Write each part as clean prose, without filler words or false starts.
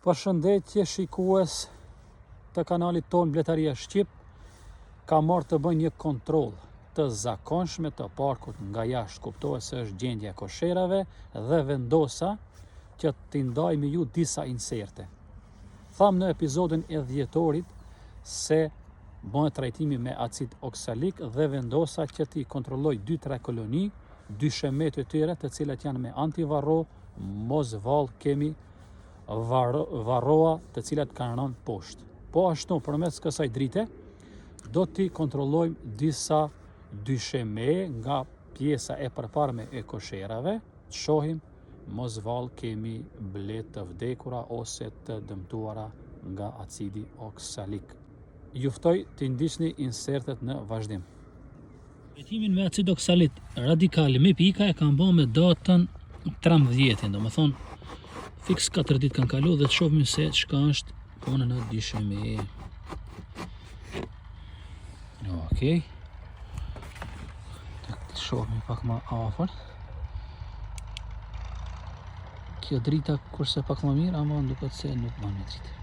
Përshëndetje shikues të kanalit tonë Bletaria Shqip. Kam ardhur të bëj një kontroll të zakonshme të parkut nga jashtë, kuptohet se është gjendja e kosherave dhe vendosa që t'i ndaj me ju disa inserte. Thamë në episodin e dhjetorit se bëhet trajtimi me acid oksalik dhe vendosa që t'i kontrolloj 2-3 koloni, dyshemetë e tyre të cilat janë me antivarro, mos vallë kemi varroa të cilat kanë rënë poshtë. Po ashtu, përmes kësaj drite, do t'i kontrollojmë disa dysheme nga pjesa e përparme e kosherave, të shohim mos vallë kemi bletë të vdekura ose të dëmtuara nga acidi oksalik. Ju ftoj t'i ndiqni insertet në vazhdim. Trajtimin me acid oksalik radikal me pika e kam bo me datën 13, domethonë fiks 4 ditë kanë kalu dhe të shohim se çka është puna në dysheme. Okej. Të shohim pak më afër. Kjo drita kurse pak më mirë, ama duket se nuk bën me dritë.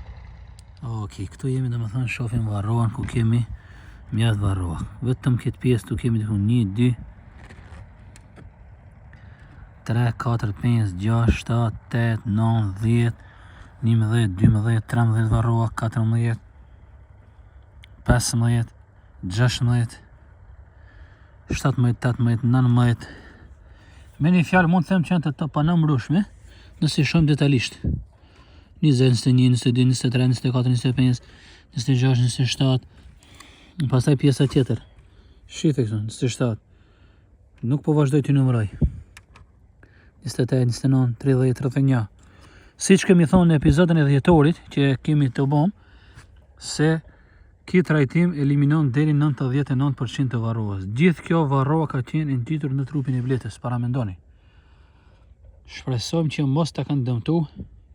Ok, këtu jemi domethonë shofim varroan ku kemi mjaft varroa. Vetëm këtë pjesë tu kemi diku 1, 2, 3, 4, 5, 6, 7, 8, 9, 10, 11, 12, 13 varroa, 14, 15, 16, 17, 18, 19. Me një fjalë mund të them që janë të panumërueshme, nëse i shohim detalisht. 20, 21, 22, 23, 24, 25, 26, 27. Pastaj pjesa tjetër. Shife këtu, 27. Nuk po vazhdoj t'i numëroj. 28, 29, 30, 31. Siç kemi thonë në episodin e dhjetorit, që kemi të bom, se ky trajtim eliminon deri 99% të varroas. Gjithë kjo varroa ka qenë e ngjitur në trupin e bletës, paramendoni. Shpresojmë që mos ta kanë dëmtu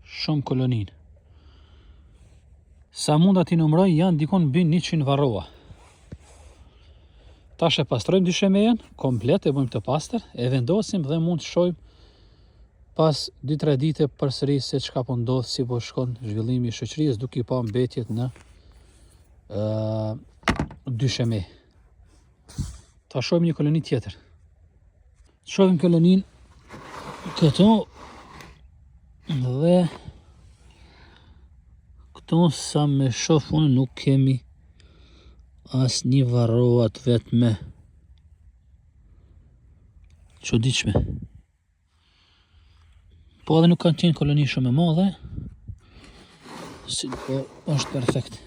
shumë koloninë. Sa munda t'i numëroj janë dikun mbi 100 varroa. Tash e pastrojmë dyshemejen, komplet e bëjmë të pastër, e vendosim dhe mund të shohim pas 2-3 dite përsëri se çka po ndodh, si po shkon zhvillimi i shoqërisë duke i pa mbetjet në ë dysheme. Ta shohim një koloni tjetër. Shohim koloninë këtu dhe këtu sa me shof unë nuk kemi asnjë varroa të vetme. Çuditshme. Po edhe nuk kanë qenë koloni shumë e madhe. Si po është perfekt.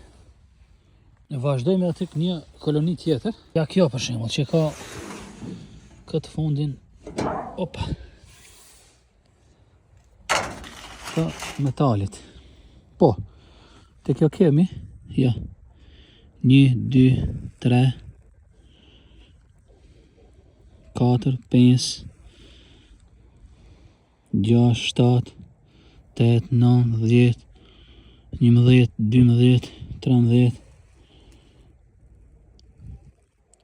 Ne vazhdojmë aty një koloni tjetër. Ja kjo për shembull që ka këtë fundin. Opa. Të metalit. Po. Te kjo kemi, ja. 1 2 3 4, 5, 6, 7, 8, 9, 10, 11, 12, 13,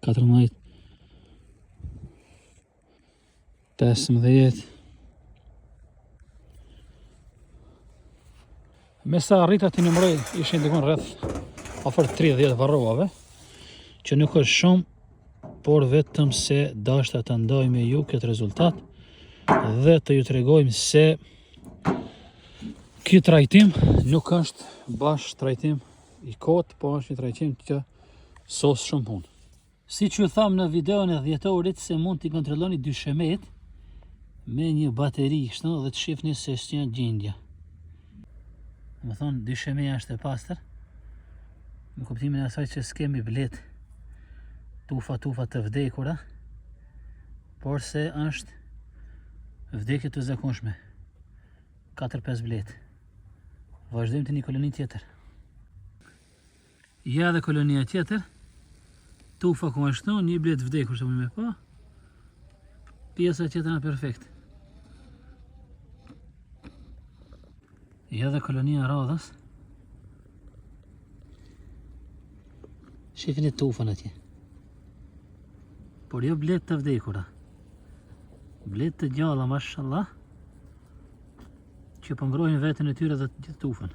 14, 15, Me sa arrita t'i numëroj, ishin dikun rreth afër 30 varroave, që nuk është shumë, por vetëm se dashta të ndaj me ju këtë rezultat dhe të ju tregojmë se ky trajtim nuk është bash trajtim i kotë, po është një trajtim që sos shumë punë. Siç ju thamë në videon e dhjetorit se mund t'i kontrolloni dyshemet me një bateri kështu dhe të shihni se si është gjendja. Domethonë dyshemeja është e pastër. Në kuptimin e asaj që s'kemi bletë tufa tufa të vdekura, por se është vdekje të zakonshme. 4-5 bletë. Vazhdojmë te një koloni tjetër. Ja edhe kolonia tjetër. Tufa ku është një bletë vdekur që me pa. Pjesa tjetër në perfekt. Ja edhe kolonia radhës. Shifni tufën atje. Por jo bletë të vdekura. Bletë të gjalla, mashallah. Që po ngrohin veten e tyre dhe të gjithë tufën.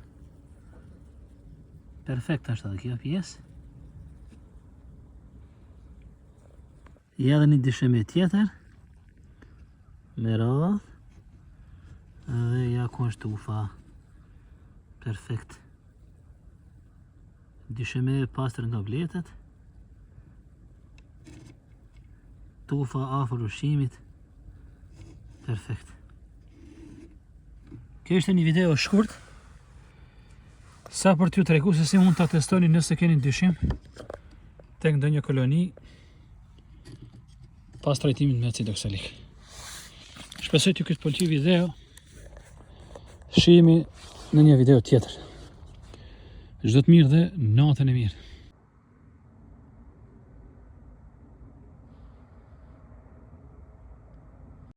Perfekt është edhe kjo pjesë. Ja edhe një dysheme tjetër. Me radhë. Dhe ja ku është tufa. Perfekt. Dysheme e pastër nga bletët. Tufa afër ushqimit. Perfekt. Kjo ishte një video e shkurt. Sa për t'ju tregu se si mund ta testoni nëse keni dyshim tek ndonjë koloni pas trajtimit me acid oksalik. Shpresoj t'ju ketë pëlqyer video. Shihemi në një video tjetër. Çdo të mirë dhe natën e mirë.